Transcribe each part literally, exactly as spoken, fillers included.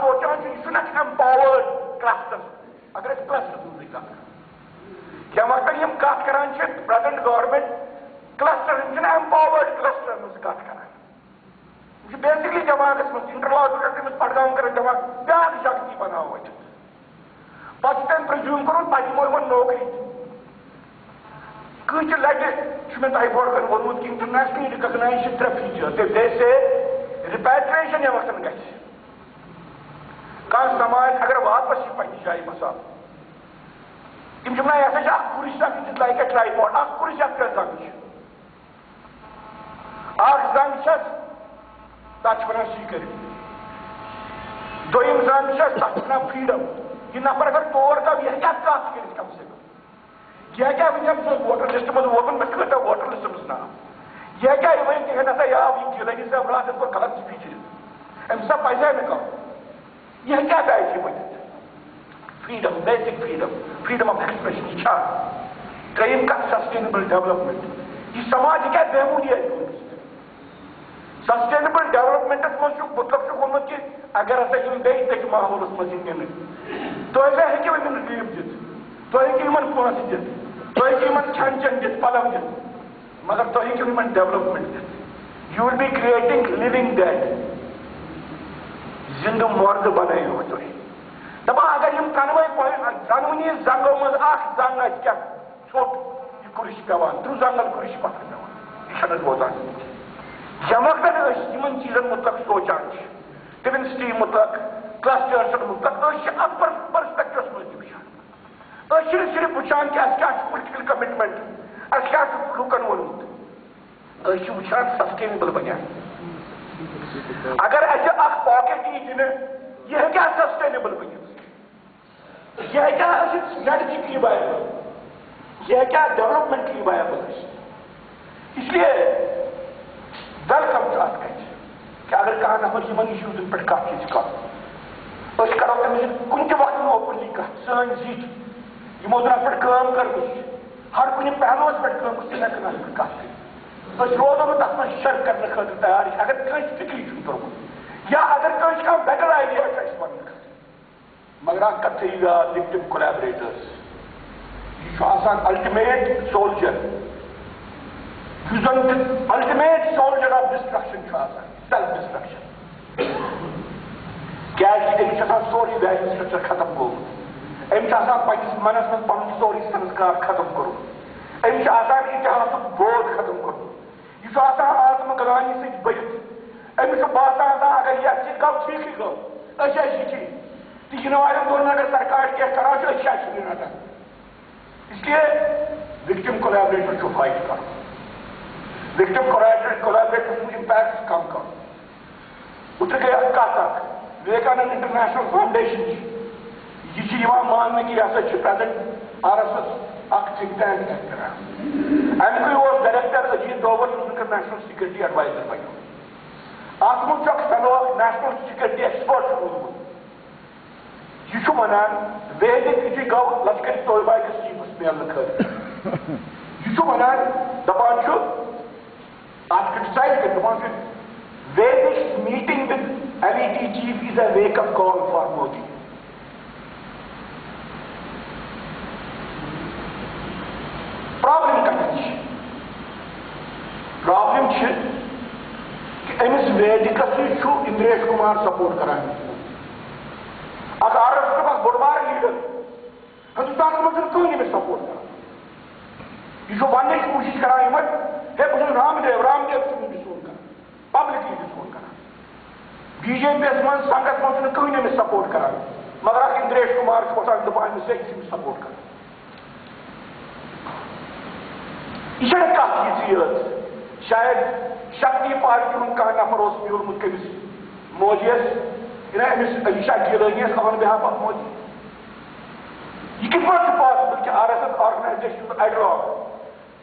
سونچان چھُ، یہِ چھُنہٕ اکھ ایمپاورڈ کلسٹر۔ اگر أسۍ کلسٹر ہٕنٛزٕے کتھ کرو، کینٛہہ وقتن یِم کتھ کران چھِ، پریزنٹ گورنمنٹ کلسٹر، یِم چھِنہٕ ایمپاورڈ کلسٹرن ہٕنٛز کتھ کران۔ یہِ چھُ بیسکلی دٮ۪ماغس منٛز انٹرلاک، یُس أمِس پڑگام کران دٮ۪ماغ، بیٛاکھ جگتی بناوو أسۍ۔ پتہٕ چھُ تٔمۍ پرزیوم کوٚرمُت، پتہٕ دِمو یِمن نوکری۔ کۭتہِ لٹہِ چھُ مےٚ تۄہہِ برونٛہہ کنہِ ووٚنمُت کہِ انٹرنیشنلی ریکگنائز چھِ ترٛےٚ فیچر، تہٕ بیٚیہِ سے ریپیٹریشن ییٚمہِ وقتن گژھِ۔ کانٛہہ سماج اگر واپس یی پننہِ جایہِ مسال، تِم چھِ ونان، یہِ ہسا چھِ اکھ کُرسی اکھ، یہِ چھِ لایک اے ٹرائی پاڈ، اکھ کُرسی اکھ ترٛےٚ زنٛگہٕ چھِ۔ اکھ زنگ چھس، تتھ چھِ ونان سیکرٹی۔ دوٚیِم زنگ چھس، تتھ چھِ ونان فریڈم۔ یہِ نفر اگر تور گوٚو، یہِ ہیٚکہِ اکھ کتھ کٔرِتھ کم سے کم۔ یہِ ہیٚکہِ ہا ؤنِتھ، أمۍ سُنٛد ووٹر لسٹ منٛز ووتمُت، مےٚ کۭتیٛاہ ووٹر لسٹ منٛز ناو۔ یہِ ہیٚکہِ ہا یہِ ؤنِتھ، ہے نسا، یہِ آو یہِ گیلانی صٲب راتھ، أمۍ کوٚر غلط سپیچ۔ أمِس ہسا پزِ ہا نہٕ کانٛہہ۔ یہِ ہیٚکہِ ہا بیگ یہِ ؤنِتھ۔ Freedom, basic freedom, freedom of expression, یہِ چھا؟ ترٛیٚیِم کتھ، سسٹینیبل ڈیولپمنٹ۔ یہِ سماج ہیٚکہِ ہا بے بودی اَتہِ گوٚمُت؟ سسٹینیبل ڈیولپمنٹس منٛز چھُ مطلب چھُ ووٚنمُت کہِ اگر ہسا یِم بیٚیہِ تٔتھۍ ماحولس منٛز یِن نِنہٕ، تُہۍ ہسا ہیٚکِو یِمن ریلیف دِتھ، تُہۍ ہیٚکِو یِمن پونٛسہٕ دِتھ، تُہۍ ہیٚکِو یِمن کھٮ۪ن چٮ۪ن دِتھ، پلو دِتھ، مگر تُہۍ ہیٚکِو یِمن ڈیولپمنٹ دِتھ۔ You will be creating living dead۔ زندٕ مردٕ بنٲیِو تُہۍ۔ دپان اگر یِم ترٛنوَے پۄہہِ، ترٛنوٕنی زنٛگو منٛز اکھ زنٛگ آسہِ کیٛاہ ژھوٚٹ، یہِ کُرسی چھِ پٮ۪وان، ترٛوٚ زنٛگن کُرسی چھِ پتھر پٮ۪وان۔ یہِ چھَنہٕ روزان زندگی۔ ییٚمہِ وقتہٕ أسۍ یِمن چیٖزن مُتعلق سونٛچان چھِ، ڈیمنسٹری مُتعلق، کلسٹرسن مُتعلق، أسۍ چھِ اَتھ پٔر-، پٔرسپیکٹیوَس منٛز تہِ وٕچھان۔ أسۍ چھِنہٕ صرف وٕچھان کہِ اَسہِ کیٛاہ چھُ پُلٹِکل کمٹمنٹ، اَسہِ کیٛاہ چھُ لُکن ووٚنمُت۔ أسۍ چھِ وٕچھان سسٹینیبل بنیان۔ اگر اَسہِ اکھ پاکٹ یی دِنہٕ، یہِ ہیٚکیٛاہ سسٹینیبل بٔنِتھ؟ یہِ ہیٚکیٛاہ ٲسِتھ اسٹریٹجکلی وایبل؟ یہِ ہیٚکیٛاہ ڈیولپمنٹلی وایبل ٲسِتھ؟ اس لیے ویلکم چھُ اتھ کتھِ کہِ اگر کانٛہہ نفر یِمن ایشوزن پٮ۪ٹھ کتھ چھِ کران، أسۍ کرو تٔمِس سۭتۍ کُنہِ تہِ وقتہٕ اوپنلی کتھ، سٲنۍ زِٹھۍ یِمو دۄہن پٮ۪ٹھ کٲم کٔرمٕژ چھِ، ہر کُنہِ پہلوس پٮ۪ٹھ کٲم کٔرمٕژ چھِ، ہٮ۪کان اتھ پٮ۪ٹھ کتھ کٔرِتھ۔ أسۍ روزو نہٕ تتھ منٛز شرکت کرنہٕ خٲطرٕ تیار، اگر کٲنٛسہِ فکری چھُنہٕ توٚرمُت یا اگر کٲنٛسہِ کانٛہہ بیٹر آیڈیا چھُ اَسہِ وننہٕ خٲطرٕ۔ مگر اکھ کتھ تھٲیِو یاد، وکٹم کولابریٹرز، یہِ چھُ آسان الٹیمیٹ سولجر، یُس زن الٹیمیٹ سولجر آف ڈسٹرکشن چھُ آسان، سیلف ڈسٹرکشن۔ کیازِ کہِ أمِس چھُ آسان سورُے ویلیو سٹرکچر ختم گوٚمُت، أمِس چھُ آسان پننِس منس منٛز پنُن سورُے سنسکار ختم کوٚرمُت، أمِس چھُ آسان اتحاسُک بود ختم کوٚرمُت۔ یہِ چھُ آسان آتمہٕ گلانی سۭتۍ بٔرِتھ۔ أمِس چھُ باسان آسان، اگر یَتھ سۭتۍ گوٚو، ٹھیٖکٕے گوٚو، أسۍ ٲسۍ یہِ ٹھیٖک۔ تہٕ یِنہٕ والٮ۪ن دۄن اگر سرکار کینٛہہ کران چھُ، أسۍ کیٛازِ چھِنہٕ یہِ رٹان؟ اس لیے وکٹم کولابریٹر چھُ فائٹ کرُن۔ وکٹم کولابریٹر، کولابریٹر سُنٛد امپیکٹ کم کرُن۔ اوترٕ گٔے اکھ کتھ اکھ، ویویکانند انٹرنیشنل فاؤنڈیشن چھِ، یہِ چھِ یِوان ماننہٕ کہِ یہِ ہسا چھِ پریزنٹ آر ایس ایس اکھ تھنک ٹینک ایکٹ کران۔ اَمہِ کُے اوس ڈائریکٹر اجیت دوول، یُس انٹرنیشنل سیکورٹی ایڈوائزر بنیو۔ اتھ منٛز چھُ اکھ فیلو اکھ نیشنل سیکورٹی ایکسپرٹ چھُ روٗدمُت۔ یہِ چھُ ونان، ویدک یُتھُے گوٚو لشکر طیبہ کِس چیفس میلنہٕ خٲطرٕ، یہِ چھُ ونان، دپان چھُ، اَتھ کرٹیسائز کٔرِتھ دَپان چھُ، Vedik's meeting with L E T chief is a wake up call for Modi۔ Problem کَتٮ۪تھ چھِ؟ پرابلم چھِ کہِ أمِس ویدکس سۭتۍ چھُ اندریش کمار سپورٹ کران۔ اکھ آر ایس ایس اکھ بوٚڑ بار لیڈر۔ ہندوستانس منٛز چھُنہٕ کٕہٕنۍ أمِس سپورٹ کران۔ یہِ چھُ وننٕچ کوٗشِش کران یِمن، ہے، بہٕ چھُس رام دیو، رام دیو چھُ أمِس ڈِسون کران، پبلکلی ڈِسون کران۔ بی جے پی یس منٛز، سنگھس منٛز چھُنہٕ کٕہٕنۍ أمِس سپورٹ کران، مگر اکھ اندریش کمار چھُ وۄتھان دپان، أمِس ہے، یہِ چھُ أمِس سپورٹ کران۔ یہِ چھنہٕ کتھ یِژٕے یٲژ۔ شاید شکتی پارٹی ہُنٛد کانٛہہ نفر اوس میوٗلمُت کٔمِس مودیَس، یہِ نا أمِس Ali Shah گیلٲنیَس on behalf of Modi۔ یہِ کِتھ پٲٹھۍ چھُ possible کہِ آر ایس ایس organization ہُنٛد ideologue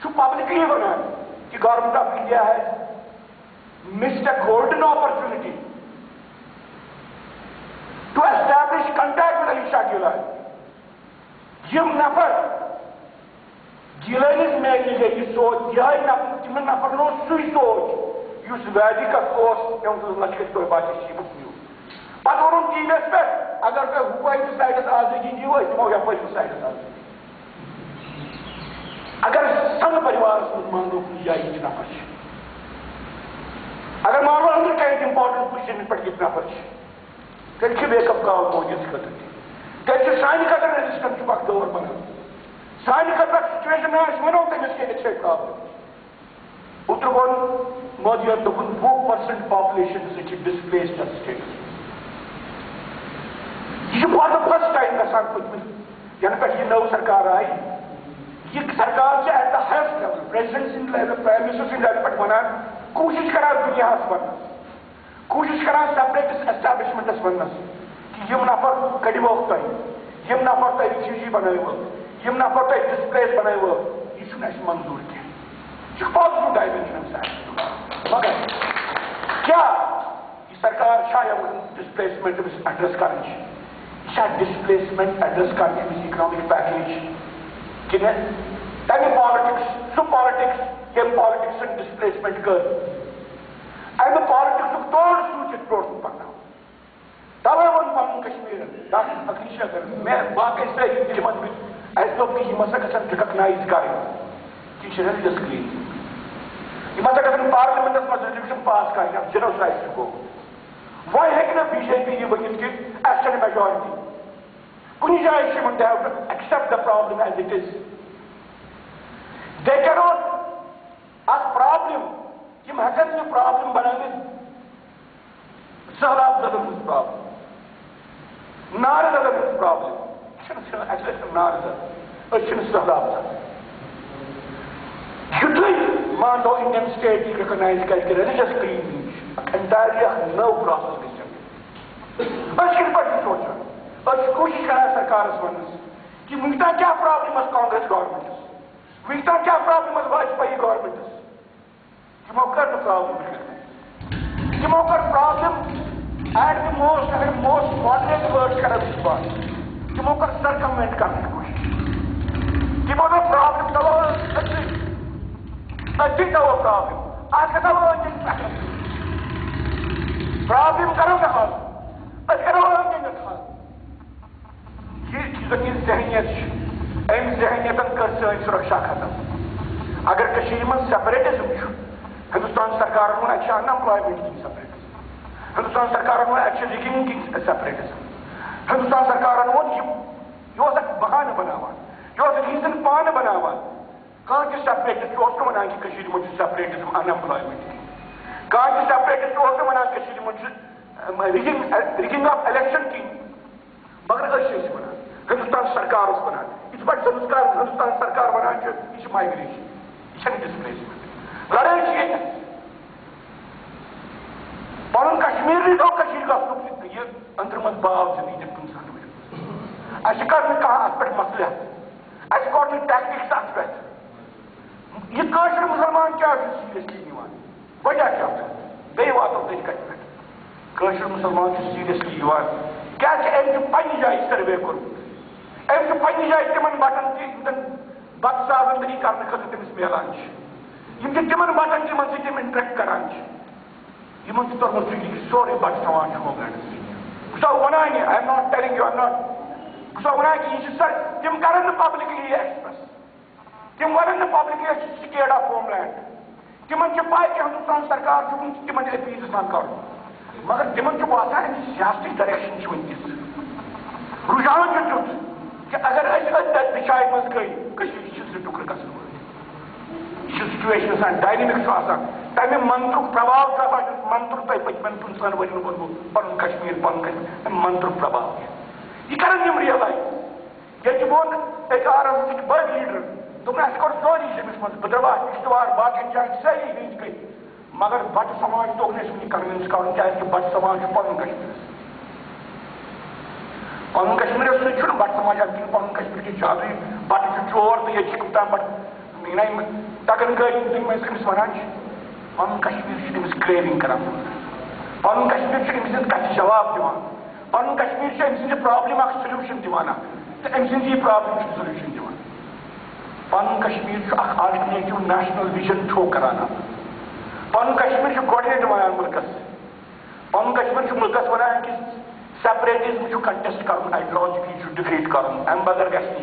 چھُ publicly ونان کہِ Government of India has missed a golden opportunity to establish contact with Ali Shah Gilani؟ یِم نفر گیلٲنیَس میلہِ گٔے یہِ سونچ، یِہوٚے نفر، تِمن نفرن اوس سُے سونچ یُس ویدکس اوس، ییٚمۍ سٕنٛز لشکر طیبہ کِس چیفس نیوٗ۔ پتہٕ ووٚنُن، یَس پٮ۪ٹھ اگر تۄہہِ ہُپٲرۍ تہِ سایڈَس آزٲدی دِیِو، أسۍ دِمو یَپٲرۍ تہِ سایڈَس آزٲدی۔ اگر سنٛگھ پریوارس منٛز مانو کُنہِ جایہِ یِتھۍ نفر چھِ، اگر مانو أنٛدرٕ کَنہِ تہِ important position پٮ۪ٹھ یِتھۍ نفر چھِ، تیٚلہِ چھِ wake up call مودیَس خٲطرٕ تہِ۔ تیٚلہِ چھُ سانہِ خٲطرٕ resistance چھُ اکھ دور بنان۔ سانہِ خٲطرٕ اکھ situation، أسۍ وَنو تٔمِس کہِ ییٚتہِ چھِ problem۔ اوترٕ ووٚن مودیَن، دوٚپُن، وُہ percent population ہسا چھِ displaced status۔ یہِ چھُ for the first time گژھان پٔتمہِ، یَنہٕ پٮ۪ٹھ یہِ نٔو سرکار آیہِ۔ یہِ سرکار چھِ at the highest level، president سٕنٛدِ level، prime minister سٕنٛدِ level پٮ۪ٹھ وَنان، کوٗشِش کران دُنیاہَس وَننَس، کوٗشِش کران separatist establishment س وَننَس کہِ یِم نفر کٔڑِوکھ تۄہہِ، یِم نفر تۄہہِ refugee بنٲوِو، یِم نفر تۄہہِ displace بنٲوِو، یہِ چھُنہٕ اَسہِ منظوٗر کینٛہہ۔ یہِ چھُ positive dimension اَمہِ سۭتۍ۔ مگر کیٛاہ یہِ سرکار چھا یَوٕ displacement أمِس address کرٕنۍ چھِ؟ یہِ چھا displacement address کرٕنۍ أمِس economic package کِنہٕ تَمہِ politics، سُہ politics، ییٚمہِ politics سۭتۍ displacement کٔر؟ اَمہِ politics ُک تور سوٗنٛچِتھ برٛونٛٹھ کُن پَکناوُن۔ تَوَے ووٚن پَنُن کشمیٖرَن، ڈاکٹر فقیر شیخَن، مےٚ باقٕے سٲری تہِ یِمَن بہٕ اَسہِ دوٚپ کہِ یِم ہسا گژھن recognize کَرٕنۍ کہِ یہِ چھِ religious cleansing۔ یِم ہسا گژھن پارلِمنٹَس منٛز resolution pass کَرٕنۍ، اَتھ genocide چھُ گوٚمُت۔ وۄنۍ ہیٚکہِ نہٕ بی جے پی یہِ ؤنِتھ کہِ اَسہِ چھَنہٕ majority۔ کُنہِ جایہِ چھِ یِمَن، they have to accept the problem as it is۔ They cannot، اَکھ problem، یِم ہٮ۪کَن نہٕ problem بَنٲوِتھ۔ سہلاب زدن ہٕنٛز problem، نارٕ زدن ہٕنٛز problem۔ یہِ چھِنہٕ سہ-، اَسہِ ٲسۍ نہٕ نارٕ زدن، أسۍ چھِنہٕ سہلاب زدن۔ یُتھُے مانو Indian state یہِ recognize کرِ کہِ religious cleansing چھِ اکھ entirely اکھ نٔو process گژھِ۔ أسۍ کِتھ پٲٹھۍ چھِ سونٛچان؟ أسۍ چھِ کوٗشِش کران سرکارس وننس کہِ وٕنیُک تام کیٛاہ problem ٲس کانگریس government س، وٕنیُک تام کیٛاہ problem ٲس واجپایی government س؟ تِمو کٔر نہٕ problem recognize۔ تِمو کٔر problem at the most، اگر most moderate word کرو استعمال، تِمو کٔر circumvent کرنٕچ کوٗشش۔ تِمو دوٚپ problem تھاوو أتھی، أتھی تھاوو problem، اتھ گژھو أنٛدۍ أنٛدۍ پٮ۪ٹھ۔ Problem کرو نہٕ حل، أسۍ کرو أنٛدۍ أنٛدۍ حل۔ یہِ، یُس زن یہِ ذہنیت چھِ، أمۍ ذہنیتن کٔر سٲنۍ سُرکشا ختم۔ اگر کٔشیٖرِ منٛز separatist م چھُ، ہندوستان سرکارن ووٚن اَتہِ چھِ unemployment کِنۍ separatist م۔ ہندوستان سرکارن ووٚن اَتہِ چھِ rigging کِنۍ separatist م۔ ہندوستان سرکارن ووٚن یہِ، یہِ اوس اکھ بہانہٕ بناوان، یہِ اوس reason پانہٕ بناوان۔ کانٛہہ تہِ separatist اوس نہٕ وَنان کہِ کٔشیٖرِ منٛز چھُ separatism، unemployment کِنۍ۔ کانٛہہ تہِ separatist اوس نہٕ وَنان کٔشیٖرِ منٛز چھُ، اَم، rigging، rigging of election کِنۍ۔ مگر أسۍ چھِ أسۍ وَنان، ہندوستان سرکار اوس وَنان، یِتھ پٲٹھۍ ہندوستان، ہندوستان سرکار وَنان چھُ، یہِ چھِ migration، یہِ چھَنہٕ displacement۔ لڑٲے چھِ ییٚتہِ۔ پَنُن کشمیٖر نہٕ تھوٚو کٔشیٖرِ گژھنُک یہِ أنٛدرٕ منٛز باو زِندگی تہِ پٕنٛژٕہَن ؤرِین۔ اَسہِ کَر نہٕ کانٛہہ اَتھ پٮ۪ٹھ مصلحت، اَسہِ کوٚر نہٕ tactics اَتھ پٮ۪ٹھ۔ یہِ کٲشُر مُسلمان کیٛازِ چھُ seriously نِوان؟ وجہ کیٛاہ چھُ؟ بیٚیہِ واتو تٔتھۍ کَتھِ پٮ۪ٹھ۔ کٲشُر مُسلمان چھُ seriously یِوان۔ کیٛازِ چھِ أمۍ چھُ پنٛنہِ جایہِ survey کوٚرمُت؟ أمۍ چھُ پنٛنہِ جایہِ تِمَن بَٹَن تہِ، یِم زَن بَتہٕ ساز زِندگی کرنہٕ خٲطرٕ تٔمِس میلان چھِ۔ یِم چھِ تِمَن بَٹَن، یِمَن سۭتۍ تِم interact کران چھِ۔ یِمَن چھُ توٚرمُت فِکرِ کہِ سورُے بَٹہٕ سماج چھُ ہوم لینڈَس سۭتۍ۔ بہٕ چھُسو وَنان یہِ، I am not telling you, I am not، بہٕ چھُسو وَنان کہِ یہِ چھِ سۄ، تِم کرن نہٕ publicly یہِ express۔ تِم وَنن نہٕ publicly، أسۍ چھِ scared of homeland۔ تِمن چھِ پَے کہِ ہندوستان سرکار چھُ وٕنہِ تِمن appease یژھان کرُن۔ مگر تِمن چھُ باسان، اَمہِ سیاستٕچ direction چھِ وٕنہِ تِژھ۔ رُجحان چھُ تیُتھ کہِ اگر أسۍ أتھۍ، أتھۍ دِشایہِ منٛز گٔے، کٔشیٖر چھِ زٕ ٹُکرٕ گژھن وٲلۍ۔ یہِ چھُ situation آسان، dynamic چھُ آسان۔ تَمہِ منترُک پربھاو چھُ آسان، یُس منتر تۄہہِ پٔتمٮ۪ن پٕنٛژٕہَن ؤرین ووٚنوُ، پنُن کشمیر، پنُن کشمیر، اَمہِ منترُک پربھاو کیٛاہ؟ یہِ کرن یِم realize۔ ییٚتہِ ووٚن أکۍ آر ایس ایسٕکۍ بٔڑۍ leader، دوٚپُن، اَسہِ کوٚر سورُے زٔمیٖنَس منٛز، بہٕ درٛاس کِشتواڑ، باقین جاین سٲری ہیٚنٛدۍ کٔرۍ، مگر بَٹہٕ سماج توٚگ نہٕ اَسہِ وٕنہِ convince کرُن، کیٛازِ کہِ بَٹہٕ سماج چھُ پَنُن کشمیر۔ پَنُن کشمیرَس سۭتۍ چھُنہٕ بَٹہٕ سماج اَمہِ کِنۍ پَنُن کشمیر کہِ زیادٕے، بَٹہٕ چھُ چور تہٕ ییٚتہِ چھِ کُپتان بَٹہٕ، یہِ نَے تَگن گٲڑۍ یِم تِم أسۍ أمِس وَنان چھِ۔ پَنُن کشمیر چھُ أمِس craving کران۔ پَنُن کشمیر چھُ أمۍ سٕنٛز کَتھِ جواب دِوان۔ پَنُن کشمیر چھُ أمۍ سٕنٛزِ problem اکھ solution دِوان اکھ، تہٕ أمۍ سٕنٛز یہِ problem چھُ solution دِوان۔ پَنُن کشمیر چھُ اکھ alternative national vision show کران اکھ۔ پَنُن کشمیر چھُ گۄڈٕنیتھ وَنان مُلکَس، پَنُن کشمیر چھُ مُلکَس وَنان کہِ سیپریٹزم چھُ کنٹیسٹ کرُن، آئیڈیالوجیکلی چھُ ڈیفیٹ کرُن، امہِ بغٲر گژھِ نہٕ۔